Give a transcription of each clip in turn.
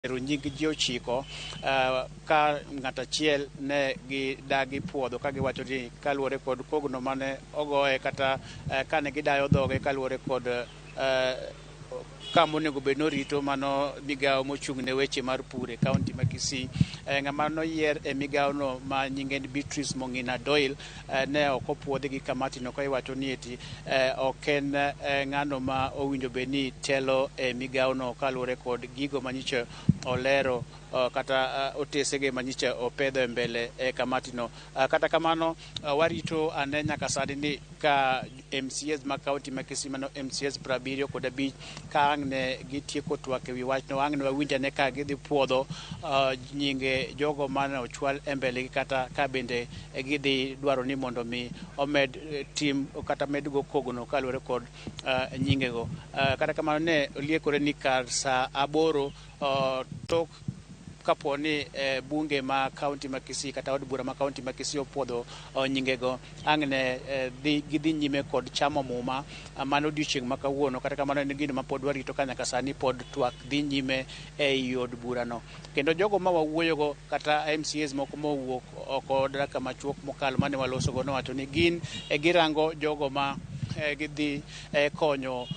Nying ji 9 ka ng'at achiel ne gidagi puodho ka giwacho ni kaluwore kod kogno mane ogoye kata kane gidayo dhoge kaluwore kod kama onego bed norito mano migawo mochung' ne weche mar pur e kaunti ma Kisii. Ng'ama noyier e migawo no ma nyinge en Beatrice Mong'ina Doyle ne ok opuodhi gi kamati no ka iwacho ni eti ok en ng'ano ma owinjo bed ni telo e migawo no kaluwore kod gigo manyicha olero kata otesege manyicha opedho e mbele e kamati no. Kata kamano, warito ane nyaka sani ni ka MCAs ma kaunti ma Kisii, mano MCAs 75, ka ang' ne gitieko twak ewi wachno, ang' ne wawinj ane ka gidhi puodho nyinge jogo mane ochwal e mbelegi kata ka bende gidhi dwaro ni mondo mi omed tim kata med go kogno kaluwore kod nyingego. Kata kamano, ne oliekore ni kar saa 8 tok kapo ni bunge ma kaunti ma Kisii kata od bura ma kaunti ma Kisii opuodho nyingego, ang' ne gidhi nyime kod chamo muma mano odiochieng' ma kawuono. Kata kamano, en gino ma pod warito ka nyaka sani pod twak dhi nyime ei od burano, kendo jogo ma wawuoyogo kata MCAs moko mowuok oko dakika machuok mokalo mane walosogo nowacho ni gin girango jogo ma gidhi konyo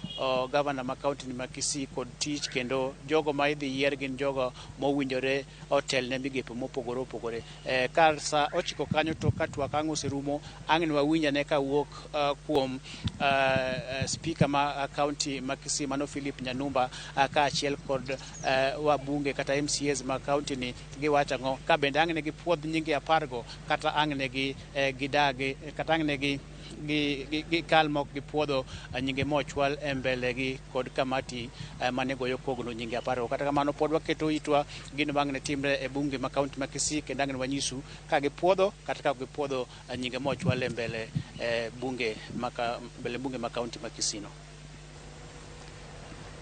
gavana ma kaunti ma Kisii kod tich, kendo jogo ma idhi yier gin jogo mowinjore otel ne migepe mopogore opogore. Kar sa 9 kanyo to ka twak ang' oserumo, ang' ne wawinj ane kawuok kuom spika ma kaunti ma Kisii, mano Philip Nyanumba, kaachiel kod wabunge kata MCAs ma kaunti ni giwacho ang'o, ka bende ang' ne gipuodh nyinge 10 go kata ang' ne gi gidagi kata ang' ne gi gi kal mok gipuodho nyinge mochwal e mbele gi kod kamati mane goyo kogno nyinge 10 go. Kata kamano, pod waketo itwa gino bang' ne timre e bunge ma kaunti ma Kisii, kendo ang' ne wanyisu ka gipuodho kata ka ok gipuodho nyinge mochwal e mbele bunge ma mbele bunge ma kaunti ma Kisii no.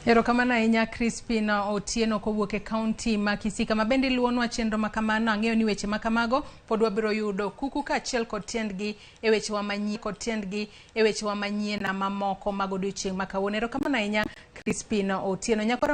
Erokamano ahinya, Crispin Otieno, kowuok e kaunti ma Kisii, kama bende iluwonwa chenro ma kamano. Ang'eyo ni weche ma kamago pod wabiro yudo kuku kaachiel kod tiendgi e wechewa manyien kod tiendgi e wechewa manyien mamoko mag odiochieng' ma kawuono. Erokamano ahinya, Crispin Otieno. Nyakwara.